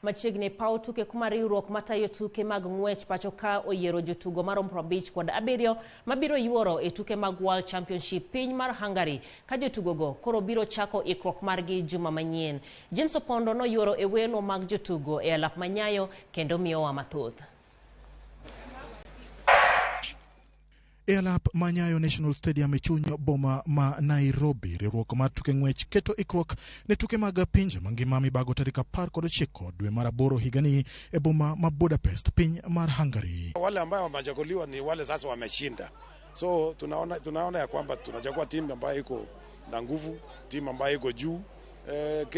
Machiegni e paw tuke kuma riwruok matayo tuke mag ng'wech pacho ka oyiero jotugo maromo 57 mabiro yuoro e tuke mag World Championship piny mar Hungary ka jotugogo koro biro chako ikruok margi juma manyien. James Opondo noyuoro e welo mag jotugo e alap ma Nyayo kendo miyowa mathoth. E alap ma Nyayo National Stadium e chuny boma ma Nairobi, riwruok mar tuke ng'wech keto ikruok ne tuke mag pinje mangima mibago tarik 19 dwe mar aboro higani e boma ma Budapest, piny mar Hungary. Wale ambayo wamechaguliwa ni wale sasa wameshinda, so tunaona ya kwamba tunachagua timu ambayo iko na nguvu, timu ambayo iko juu.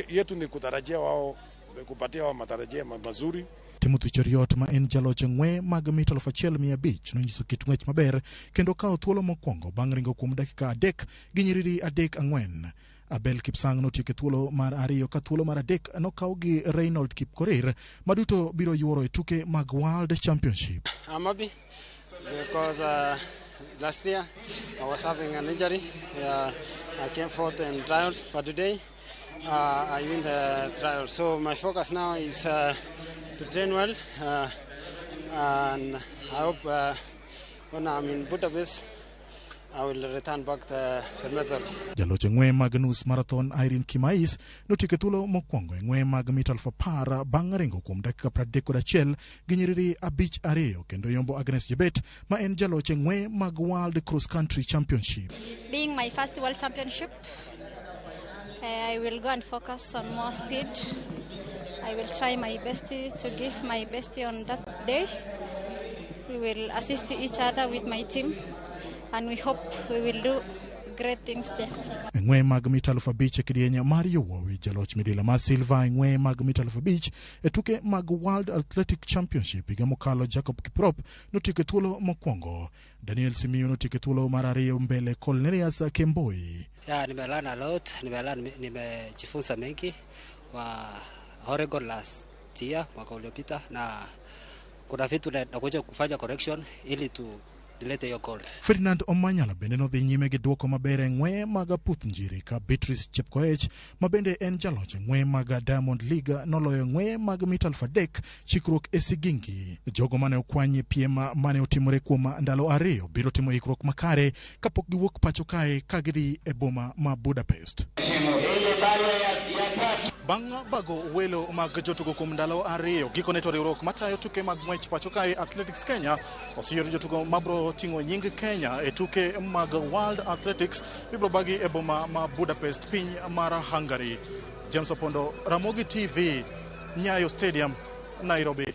Yetu ni kutarajia wao, kupatia wao matarajio mazuri. Timothy Cheruiyot ma en jaloch e ng'we mag mita 1500 nonyiso kit ng'wech maber kendo kawo thuolo mokwongo bang' ringo kuom dakika 3 gi nyiriri 3:4. Abel Kipsang notieko e thuolo mar ariyo ka thuolo mar adek nokaw gi Reynold Kipkorir ma duto biro yuoro e tuke mag World Championship. I'm happy because last year I was having an injury. I came fourth in trials, but today I win the trial. So my focus now is to train well, and I hope when I'm in Budapest, I will return back the medal. Jaloch e ng'we mag nus marathon Irene Kimais notieko e thuolo mokwongo e ng'we mag mita 10,000 bang' ringo kuom dakika 31 gi nyiriri 5:2 kendo yombo Agnes Jebet ma en jaloch e ng'we mag World Cross Country Championship. Being my first World Championship, I will go and focus on more speed. I will try my best to give my best on that day. We will assist each other with my team, and we hope we will do great things there. E ng'we mag mita 5,000 e kidieny mar yowuowi, jaloch midila mar silver e ng'we mag mita 5,000 e tuke mag World Athletic Championship higa mokalo Jacob Kiprop notieko e thuolo mokwongo. Daniel Simiyu notieko e thuolo mar ariyo mbele Cornelius Kemboi. Yeah, nimelearn a lot, nimelearn, nimejifunza mengi kwa Oregon last year, mwaka uliopita, na kuna vitu nakuja kufanya correction ili tu nilete hiyo gold. Ferdinand Omanyala bende nodhi nyime gi duoko maber e ng'we mag aputh njiri ka Beatrice Chepkoech ma bende en jaloch e ng'we mag Diamond League noloyo ng'we mag mita 3,000 chikruok e sigingi. Jogo mane okwany e piem mane otimore kuom ndalo ariyo biro timo ikruok makare kapok giwuok pacho kae ka gidhi e boma ma Budapest. Bang' bago welo mag jotugo kuom ndalo ariyo, gikone to riwruok matayo tuke mag ng'wech pacho kae Athletics Kenya oseyiero jotugo mabiro ting'o nying Kenya e tuke mag World Athletics mibiro bagi e boma ma Budapest, piny mar Hungary. James Opondo, Ramogi TV, Nyayo Stadium, Nairobi.